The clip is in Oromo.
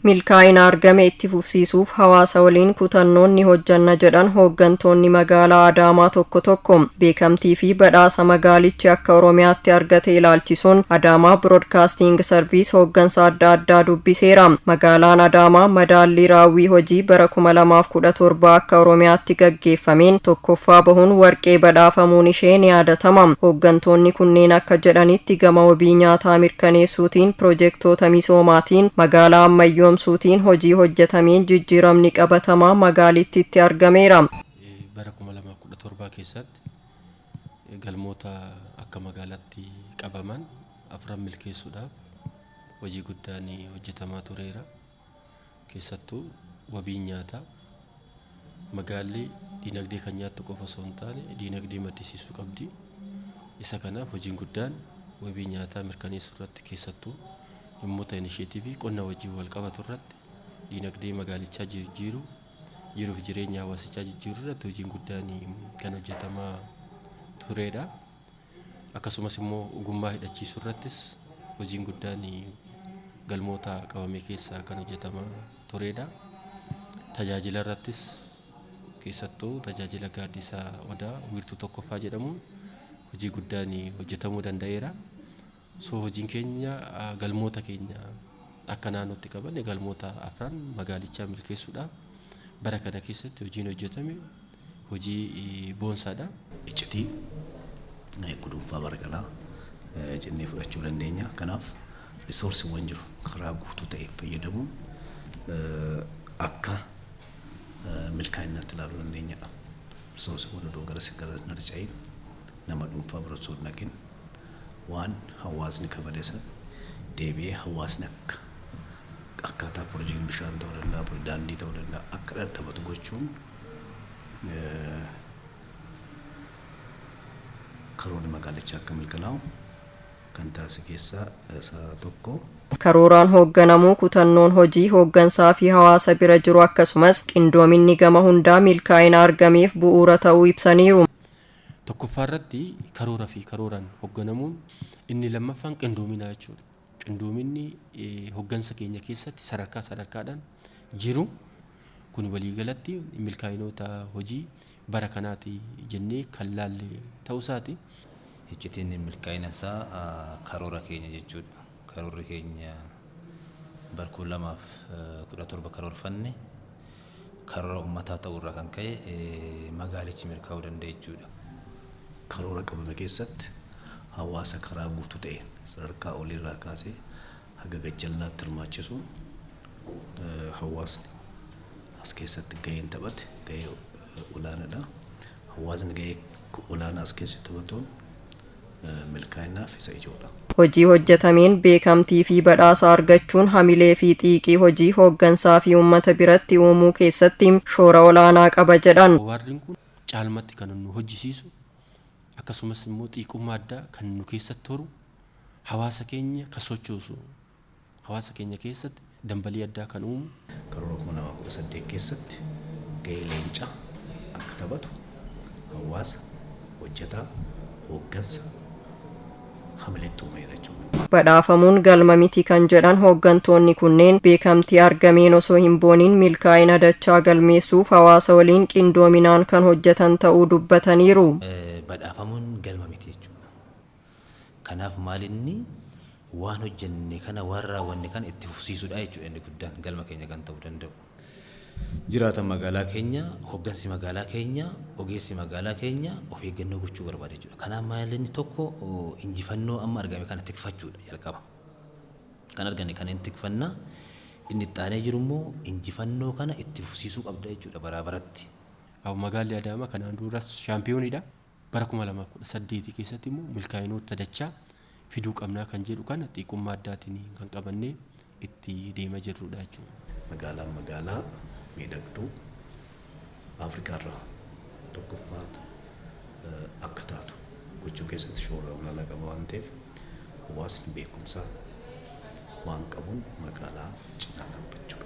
Milkaa'ina argame itti fufsiisuuf hawaasa waliin kutannoon ni hojjanna jedhan hooggantoonni magaalaa Adaamaa tokko tokko. Beekamtii fi badhaasa magaalichi akka Oromiyaatti argate ilaalchisuun Adaamaa Broadcasting Service hooggansa adda addaa dubbiseera. Magaalaan Adaamaa madaallii raawwii hojii bara 2017 akka Oromiyaatti gaggeeffameen tokkoffaa bahuun warqee badhaafamuun ishee ni yaadatama. Hooggantoonni kunneen akka jedhanitti, gama wabii nyaataa mirkaneessuutiin, pirojektoota misoomaatiin, magaalaa ammayyoomsuutiin hojii hojjetameen jijjiiramni qabatamaa magaalittitti argameera. Bara 2017 keessatti galmoota akka magaalaatti qabaman afran milkeessuudhaaf hojii guddaan hojjetamaa tureera. Keessattuu wabiin nyaataa, magaalli diinagdee kan nyaattu qofa osoo hin taane diinagdee maddisiisuu qabdi. Isa kanaaf hojiin guddaan wabii nyaataa mirkaneessuu irratti, keessattuu dhimmoota inisheetiivii qonna wajjin wal qabatu irratti, diinagdee magaalichaa jijjiiruu, jiruuf jireenya hawaasichaa jijjiiruu irratti hojiin guddaan kan hojjetamaa turedha. Akkasumas immoo ogummaa hidhachiisuu irrattis hojiin guddaan galmoota qabame keessaa kan hojjetamaa turedha. Tajaajila irrattis, keessattuu tajaajila gaaddisaa Odaa wiirtuu tokkoffaa jedhamuun hojii guddaan hojjetamuu danda'eera. So hojiin keenya galmoota keenya akka naannootti qabanne galmoota afran magaalichaa milkeessuudhaaf bara kana keessatti hojiin hojjetame hojii boonsaadha. Iccitii guduunfaa bara kanaa jennee fudhachuu dandeenya. Kanaaf resourceiiwwan jiru karaa guutuu ta'e fayyadamuun akka milkaa'inaatti ilaaluu dandeenyadha. Resourceiiwwan odoo gara gara harca'in, nama dhuunfaa bira osoo hin dhaqin, waan hawaasni kabale sana deebi'ee hawaasni akka akkaataa piroojeektii bishaan ta'uu danda'a, daandii ta'uu danda'a, akka dhadhabatu gochuun karoorri magaalichaa akka mirkanaa'u kan taasise keessaa isa tokko. Karooraan hoogganamuu, kutannoon hojii hooggansaa fi hawaasa bira jiru, akkasumas qindoominni gama hundaa milkaa'ina argameef bu'uura ta'uu ibsaniiru. Tokkoffaa irratti karoora fi karooraan hoogganamuun, inni lammaffaan qindoomina jechuudha. Qindoominni hooggansa keenya keessatti sadarkaa sadarkaadhaan jiru kun waliigalatti milkaa'inoota hojii bara kanaati jennee kan laalle ta'uu isaati. Iccitiin milkaa'ina isaa karoora keenya jechuudha. Karoorri keenya bara 2017 karoorfanne karoora uummataa ta'uu irraa kan ka'e magaalichi milkaa'uu danda'e jechuudha. Karoora qabame keessatti hawaasa karaa guutuu ta'een sadarkaa oliirraa kaasee haga gajjallaatti hirmaachisuun hawaasni as keessatti gaheen taphate gahee olaanaadha. Hawaasni gahee olaanaa as keessatti taphatuun milkaa'inaaf isa ijoodha. Hojii hojjetameen beekamtii fi badhaasa argachuun hamilee fi xiiqii hojii hooggansaa fi uummata biratti uumuu keessatti shoora olaanaa qaba jedhan. Awardiin kun caalmatti kan nu hojjisiisu, akkasumas immoo xiiqummaa addaa kan nu keessatti horu, hawaasa keenya kan sochoosu, hawaasa keenya keessatti dambalii addaa kan uumu. Karoora 2018 keessatti gahee leencaa akka taphatu hawaasa, hojjetaa, hooggansa hamileetti uumeera jechuudha. Badhaafamuun galma miti kan jedhan hooggantoonni kunneen, beekamtii argameen osoo hin booniin milkaa'ina dachaa galmeessuuf hawaasa waliin qindoominaan kan hojjetan ta'uu dubbataniiru. Badhaafamuun galma miti jechuudha. Kanaaf maalinni waan hojjenne kana, waan raawwanne kana itti fufsiisuudha jechuudha inni guddaan galma keenya kan ta'uu danda'u. Jiraatan magaalaa keenya, hooggansi magaalaa keenya, ogeessi magaalaa keenya of eeggannoo gochuu barbaada jechuudha. Kanaaf maalinni tokko injifannoo amma argame kana tikfachuudha jalqaba. Kan arganne kana inni tikfannaa, inni itti aanee jiru immoo injifannoo kana itti fufsiisuu qabda jechuudha baraa baratti. Magaalli Adaamaa kanaan duras shaampiyooniidha. Bara 2018 keessatti immoo milkaa'inoota dachaa fiduu qabnaa kan jedhu kana xiiqummaa addaatiin kan qabannee itti deemaa jirrudha jechuudha. Magaalaan magaalaa miidhagduu Afrikaarraa tokkoffaa akka taatu gochuu keessatti shoora olaanaa qaba waan ta'eef, hawaasni beekumsa waan qabuun magaalaa cinaa dhaabbachuu.